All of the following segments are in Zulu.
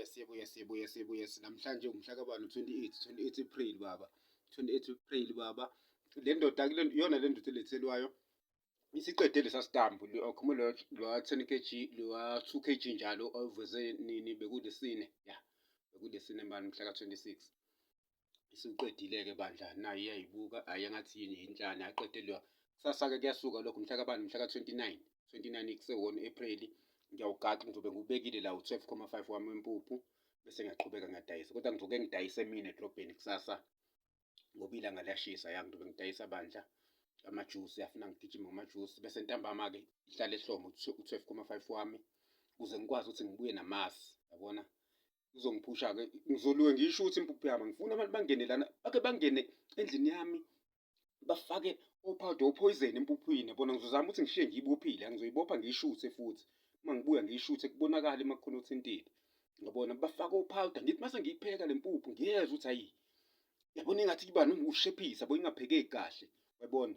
Yes, yebo, yes, yebo, yes, yebo, yes. Namhlanje umhla kabani? 28, 28 April baba. 28 April baba. Le ndoda iyona le ndoda elethelwayo isiqede lesa sitambu khumula lwa 10 kg lwa 2 kg njalo oveze nini bekulesine ya bekulesine mani mhla ka-26 isiwuqedile-ke bandla nayo iyayibuka hhayi engathi yini yinhlane aqedelwa kusasa-ke kuyasuka lokho mhla kabani mhla ka-29 29 kusewona April ngiyawugaxa ngizobe ngiwubekile la u-12,5 wami wempuphu bese ngiyaqhubeka ngiyadayisa kodwa ngizoke ngidayise mina edrobheni kusasa ngoba ilanga liyashisa ya ngizobe ngidayisa bandla amajusi afuna ngigijime ngamajusi bese ntambama-ke ihlale ehlomo u-12,5 wami ukuze ngikwazi ukuthi ngibuye namasi yabona Uzongiphusha-ke ngizoluke ngisho ukuthi impuphu yami ngifuna abantu bangene lana bake bangene endlini yami bafake opowder opoison empuphwini yabona ngizozama ukuthi ngishiye ngiyibophile ngizoyibopha ngiyishuthe futhi uma ngibuya ngiyishuthe kubonakale uma kukhona othintile ngabona bafake opowder ngithi mase ngiyipheka le mpuphu ngiyezwa ukuthi hayi yabona ingathi kuba nokushephisa bo ingaphekeki kahle yabona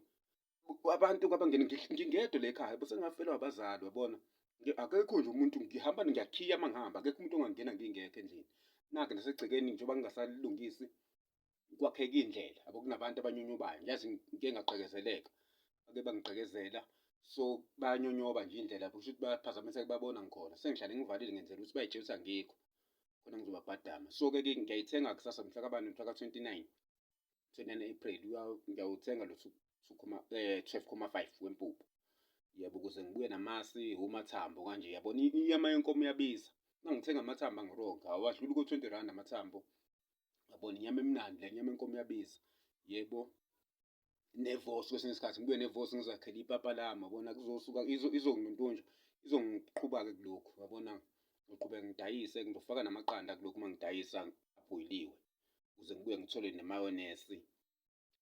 abantu kwabangene ngingedwa la ekhaya bese ngafelwa abazali wabona akekho nje umuntu ngihamba ngiyakhiya uma ngihamba akekho umuntu ongangena ngingekho endlini nake nasegcekeni njengoba ngingasalungisi kwakheka indlela yabo kunabantu abanyonyobayo ngiyazi ngike ngagqekezeleka bake bangigqekezela so bayanyonyoba nje indlela kusho ukuthi bayaphazamiseka babona ngikhona sengihlale ngivalile ngenzela ukuthi bayitshela ukuthi angikho khona ngizobabhadama so-ke ke ngiyayithenga kusasa mhla kabani mhla ka-29 29 April ngiyawuthenga lo 12,5 eh, wempuphu yebo ukuze ngibuye namasi umathambo kanje yabona inyama yenkomo iyabiza uma ngithenga amathambo angirongi awadluli ko-20 rand amathambo yabona inyama emnandi le nyama yenkomo iyabiza yebo nevosi kwesinye isikhathi ngibuye nevosi ngizakhele ipapa lami yabona kuzosuka izonginontonja izongiqhuba-ke kulokhu yabona ngiqhubeka ngidayise ngizofaka namaqanda kulokhu uma ngidayisa abhoyiliwe ukuze ngibuye ngithole nemayonesi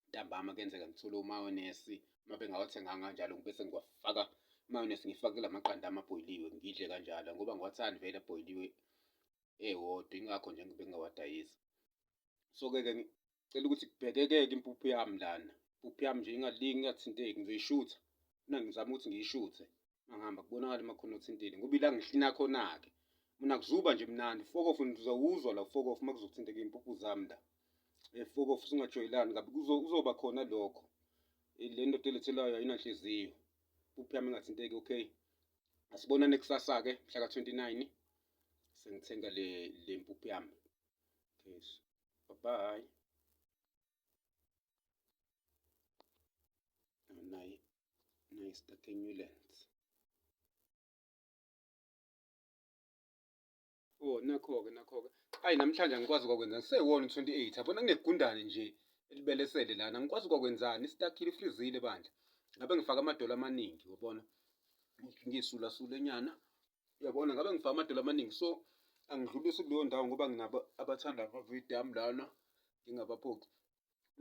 ntambama kuyenzeka ngithole umayonesi uma bengawathenganga kanjalo bese ngiwafaka imayonesi ngifake kula maqanda amabhoyiliwe ngidle kanjalo ngoba ngiwathandi vele abhoyiliwe ewodwa ingakho nje bengingawadayisi so-ke ke ngicela ukuthi kubhekekeke impuphu yami lana impuphu yami nje ingalingi ingathinteki ngizoyishutha mina ngizama ukuthi ngiyishuthe mangihamba kubonakala uma khona othintile ngoba ila ngihlina khona-ke mina kuzuba nje mnandi fokofu ngizowuzwa la fokofu uma kuzothinteka iy'mpuphu zami la fokofu singajoyelani kabi kuzoba khona lokho le ndoda elethelwayo ayinanhliziyo impuphu yami ingathinteki okay asibonane kusasa-ke mhla ka-29 sengithenga le le mpuphu yami okay bye bye nayi nayi stuck eNewlands Oh nakho-ke nakho-ke. Ayi namhlanje angikwazi kwakwenzani sewona u-28 yabona kunegundane nje elibelesele lana angikwazi kwakwenzani isitakhile ifrizile bandla. Ngabe ngifaka amadola amaningi wabona. Ngisula sule nyana. Uyabona ngabe ngifaka amadola amaningi so angidlulisi kuleyo ndawo ngoba nginabo abathanda amavidiyo ami lana ngingabaphoxi.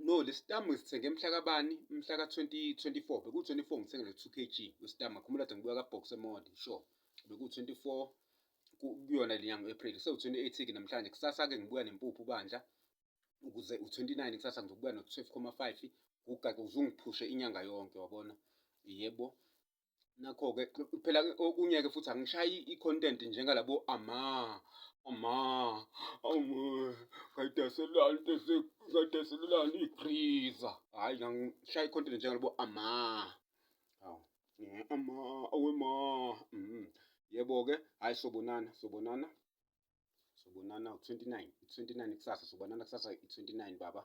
No, le sitamu ngisithenge mhla kabani? Mhla ka-2024. Beku-24 ngithenge le 2 kg wesitamu. Ngakhumbula kade ngibuya ka-Box Mall, sure. Beku-24 kuyona le nyanga u-April. Sewu-28 ke namhlanje. Kusasa-ke ngibuya nempuphu bandla ukuze u-29 kusasa ngizobuya no-12,5 kugaxe uzungiphushe inyanga yonke wabona. Yebo. Nakho-ke phela okunye-ke futhi angishayi i-content njengalabo ama ama ama ngayidaselani ngayidaselelani igriza hhayi ngishaya i-content njengalabo ama hawu ama awema mm. Yebo-ke hhayi sobonana sobonana sobonana u-29 u-29 kusasa sobonana kusasa i-29 baba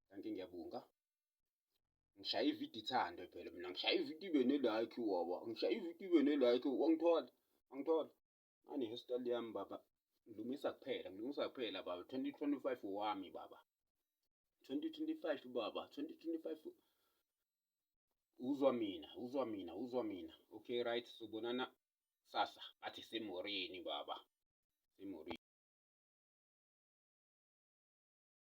danke ngiyabonga Ngishaya ividiyo ithandwe phela mina ngishaya ividiyo ibe ne-like wawa ngishaya ividiyo ibe ne-like wangithola wangithola nani hairstyle yami baba ngilungisa kuphela ngilungisa kuphela baba 2025 wami baba 2025 baba 2025 uzwa mina uzwa mina uzwa mina okay right sobonana sasa bathi semorini baba semorini.